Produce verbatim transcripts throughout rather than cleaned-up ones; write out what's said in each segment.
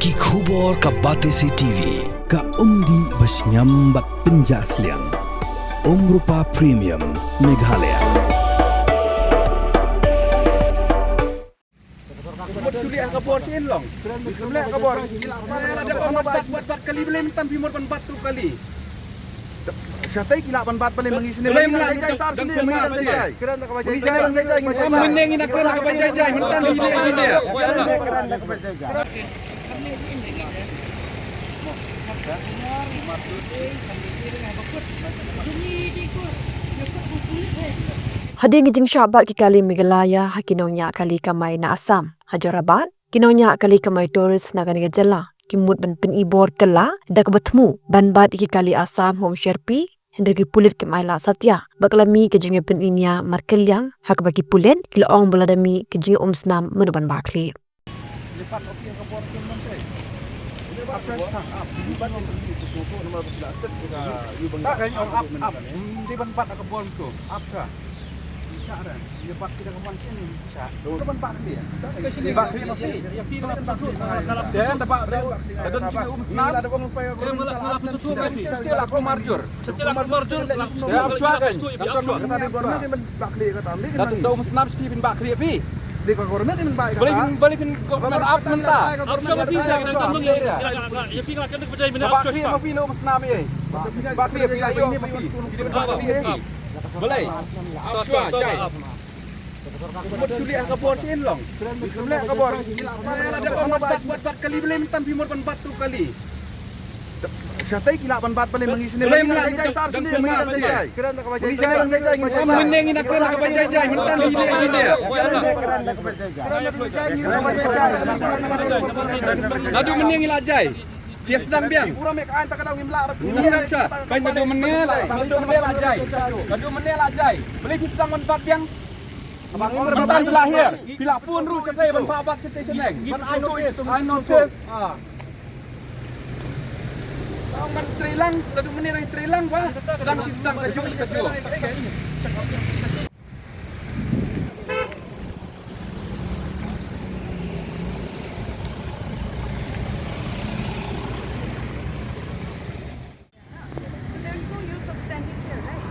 Ki khubor ka Batesi T V, ka umdih ba shngiam bad pynjah sliang. Umrupa Premium, Meghalaya. Mut shu leh ka bor shen long. Leh ka bor. Lada ong ban bat, bat, bat kali, balei mynta phi mut ban bat tu kali. Shatai ki lah ban bat balei, ma ngi shane. Balei ma ngi lah jai sar shane, ma ngi lah jai. Ngi shane ban jai jai, ngi shane. Mynne ngi na kren ka ba jai jai, mynta ngi leh shane. Hadien ki jingshah bat ki kali Meghalaya ha ki nongñiah kali kamai na Assam ha Jorabat, ki nongñiah kali kamai tourist na kane ka jylla ki mut ban pyni bor kylla da kaba thmu ban bat ïa ki kali Assam ha Umsherpi, hynrei ki pulit kim ailad satia bad ka la mih ka jingïapyni nia markylliang ha kaba ki pulit ki la ong ba lada mih ka jingïaumsnam mynno ban bat khlieh. Balei phin, balei phin government ap mynta. Balei? Ap shuwa, jai. Mut shu leh ka bor shen long. Leh ka bor. Lada ong ban bat, bat, bat kali, balei mynta phi mut ban bat tu kali. Shatai ki lah ban bat balei, ma ngi shane. Balei ma ngi lah jai sar shane, ma ngi lah jai. Ngi shane ban jai jai, ngi shane. Mynne ngi na kren ka ba jai jai, mynta ngi leh shane. Naduh mynne ngi la jai. Phi sdang biang. Pura me ka ain ta ka dang ngim lah. Ngi sdang sha. Kan naduh mynne la, naduh mynne la jai. Naduh mynne la jai. Balei phi sdang ban bat biang. Mynta la hiar. Phi la phone ruh shatai ban bat, bat shatai shaneng. Ban ai notice. Ai notice. Ong ban trei lang, naduh mynne ngi trei lang ba. Sdang shi sdang, kajuh shi kajuh. So there's no use of standing here, right?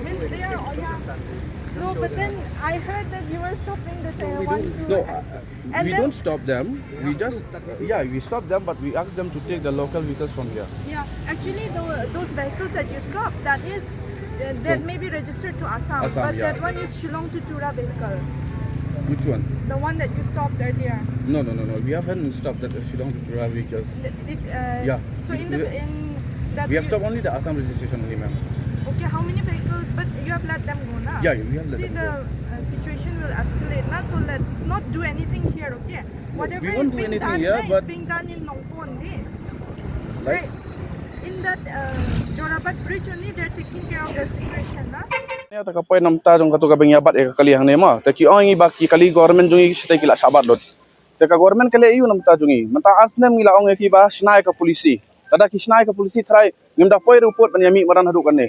Means they are all, yeah. No, but then I heard that you were stopping this, uh, one, two, no, uh, and we then don't stop them. We just, uh, yeah, we stop them, but we ask them to take the local vehicles from here. Yeah, actually, the, those vehicles that you stopped, that is, uh, that may be registered to Assam, Assam, but yeah, that one is Shillong to Tura vehicle. Which one? The one that you stopped earlier. No, no, no, no. We haven't stopped that Shillong to Tura vehicles. It, uh, yeah. So in the, in that we have stopped only the Assam registration only, ma'am. Okay, how many vehicles? But you have let them go, na? Yeah, we have let them go. See, the, uh, situation will escalate, na? So let's not do anything here, okay? Whatever is being done, na, it's being done in Nongpoh only. Right? In that, uh, Jorabat bridge only, they're taking care of the situation, na? Ïa, te ka poi namta jong katu kaba ngi ïa bat ïa ka kali hangne ma. Te ki ong ïa ngi ba ki kali government jong ngi shatai ki la shah bat lut. Te ka government ka leh aiu namta jong ngi. Mynta ar snem ngi la ong ïa ki ba shna ïa ka polisi. Lada ki shna ïa ka polisi tharai ngim da poi report ban ïa mih madan haduh kane.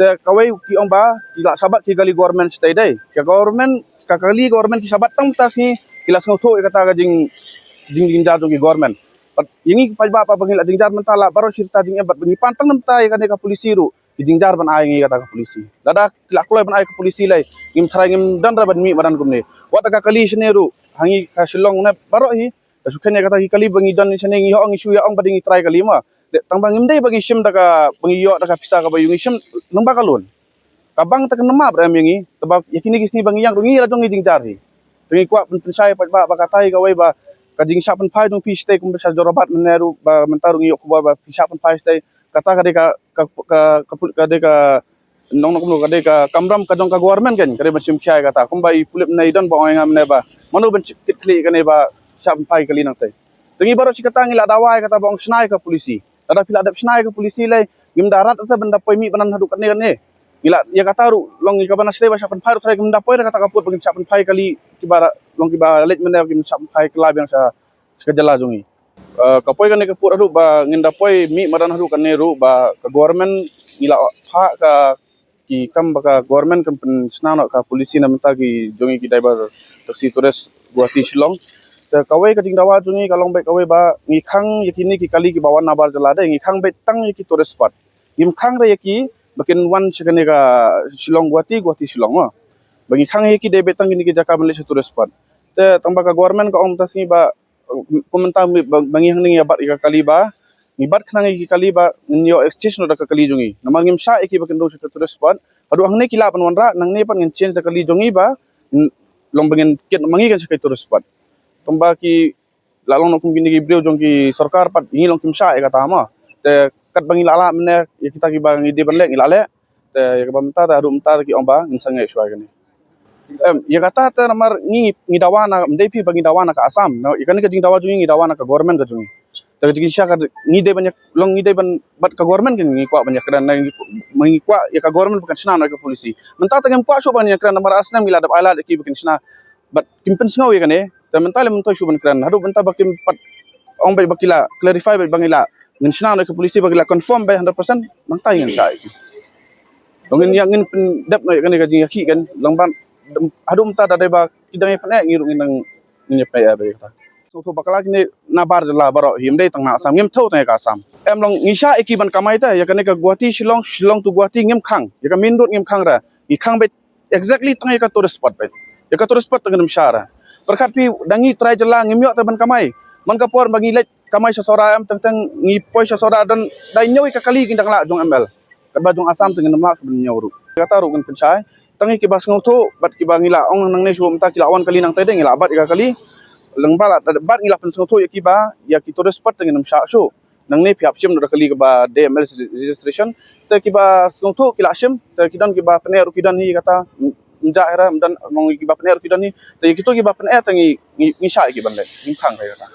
Te kawei ki ong ba ki la shah bat ki kali government shatai dei. Ka government, ka kali government ki shah bat tang mynta sngi ki la sngewthuh ïa kata ka jing, jing, jingjynjar jong ki government. Bad ïa ngi paidbah ba ngi la jynjar mynta la baroh shi rta jingim bad ba ngi pan tang namta ïa kane ka polisi ruh. Ki jynjar ban ai ngi kata ka polisi. Lada ki la kloi ban ai ka polisi lei, ngim tharai ngim don re ban mih madan kumne. Wat ka kali shane ruh, ha ngi ka Shillong ne baroh hi. Ka shu kren ïa kata ki kali ba ngi don shane ngi ïoh ngi shu ïa ong ba dei ngi trai kali ma. Dei tang ba ngim dei ba ngi shim da ka, ba ngi ïoh da ka pisa kaba ïoh ngi shim lyngba ka loan. Ka bank te kan map re em ïa ngi, te ba ïa kine ki sngi ba ngi ïeng ruh ngi la jong ngi jynjar hi. Te ngi kwah pynshai pat ba, ba kata hi kawei ba ka jingshah pynphai jong phi shatei kum ba sha Jorabat mynne ruh ba mynta ruh ngi ïoh khubor ba phi shah pynphai shatei. Kata ka dei ka, ka, ka, ka, ka dei ka nong nong ka dei ka kamram ka jong ka government kan, ka dei ban shim khia ïa kata. Kumba i pulit mynne i don ba ong ïa nga mynne ba mano ban kit khlieh kane ba shah pynphai kali nangtei. Te ngi baroh shi katta ngi la dawa ïa kata ba ong shna ïa ka polisi. Lada phi la dep shna ïa ka polisi lei ngim da rat te ban da poi mih madan haduh katne katne. Ngi la ïa kata ruh long ïa kaba na shlei ba shah pynphai ruh tharai ngim da poi da kata ka pud ba ngin shah pynphai kali kiba long kiba leit mynne ba ngin shah pynphai kylla biang sha ka jylla jong ngi. Eh, ka poi kane ka pud haduh ba ngin da poi mih madan haduh kane ruh ba ka government ngi la phah ka ki kam ba ka government kan pynshna noh ka polisi na mynta ki jong ngi ki driver taxi tourist Guwahati Shillong. Te kawei ka jingdawa jong ngi ka long beit kawei ba ngi khang ïa kine ki kali kiba wan nabar jylla de, ngi khang beit tang ïa ki tourist spot. Ngim khang re ïa ki ba kin wan sha kane ka Shillong Guwahati, Guwahati Shillong mo. Ba ngi khang ïa ki de beit tang kine ki jaka ban leit sha tourist spot. Te tang ba ka government ka ong mynta sngi ba, kum mynta ba, ba ngi hangne ngi bat ïa ka kali ba, ngi bat khnang ïa ki kali ba ngin ïoh exchange noh da ka kali jong ngi. Namar ngim shah ïa ki ba kin rung sha ka tourist spot. Haduh hangne ki lah ban wanrah, nangne pat ngin change da ka kali jong ngi ba, mm, long ba ngin kit ma ngi kan sha ka tourist spot. Tang ba ki la long noh kum kine ki briew jong ki sorkar pat, ngi long kim shah ïa kata mo. Te katba ngi la lah mynne ïa kita kiba ngi dei ban leh ngi la leh. Te ïa kaba mynta te haduh mynta te ki ong ba ngin sangeh shuwa ïa kane. Em, ïa kata te namar ngi, ngi dawa na, ym dei phi ba ngi dawa na ka Assam. No, ïa kane ka jingdawa jong ngi, ngi dawa na ka government ka jong ngi. Te ka jingshisha ka ngi dei ban ïa, long ngi dei ban, bad ka government ka ngi kwah ban ïakren, ngi, ngi kwah ïa ka government ba kan shna noh ïa ka policy. Mynta te ngim kwah shuh ban ïakren namar ar snem ngi la dep ailad ïa ki ba kin shna. Bad kim pynsngew ïa kane, te mynta lem myntoi shu ban kren. Haduh mynta ba kim pat ong beit ba ki la clarify beit ba ngi la, ngin shna noh ïa ka policy ba ki la confirm beit hundred percent, mynta ngin shah ïa ki. Dong ngin ïa ngin pyndep noh ïa kane ka jingïakhih kan, long ban, haduh mynta da dei ba ki dang ïa pyneh, ngi ruh ngin dang, ngin ïa pyneh ïa beit kata. Sngewthuh bakla kine nabar jylla baroh hi, ym dei tang na Assam, ngim thew tang ïa ka Assam. Em long ngi shah ïa ki ban kamai te, ïa kane ka Guwahati Shillong, Shillong to Guwahati ngim khang, ïa ka main road ngim khang re. Ngi khang beit exactly tang ïa ka tourist spot beit. Ïa ka tourist spot tang ngim shah re. Pyrkhat phi da ngi trai jylla ngim ïoh te ban kamai. Man ka por ba ngi leit kamai sha Sohra em teng teng ngi poi sha Sohra don da hynñiew ïa ka kali ki dang lah jong M L. Katba jong Assam te ngin ym lah shuh ban hynñiew ruh. Kata ruh ngin pynshai. Tang ïa kiba sngewthuh bad kiba ngi la ong nangne shuh mynta ki la wan kali nangta de ngi la bat ïa ka kali. Leng ba la bat ngi la pynsngewthuh ïa kiba ïa ki tourist spot te ngin ym shah shuh. Nangne phi hap shim noh da kali kaba D M L registration. Te kiba sngewthuh ki la shim, te ki don kiba pyneh ruh ki don hi kata, ym jah ïa ra, ym don, mong kiba pyneh ruh ki don hi. Te kito kiba pyneh te ngi, ngi, ngi shah ïa ki ban leh, ngim khang re kata.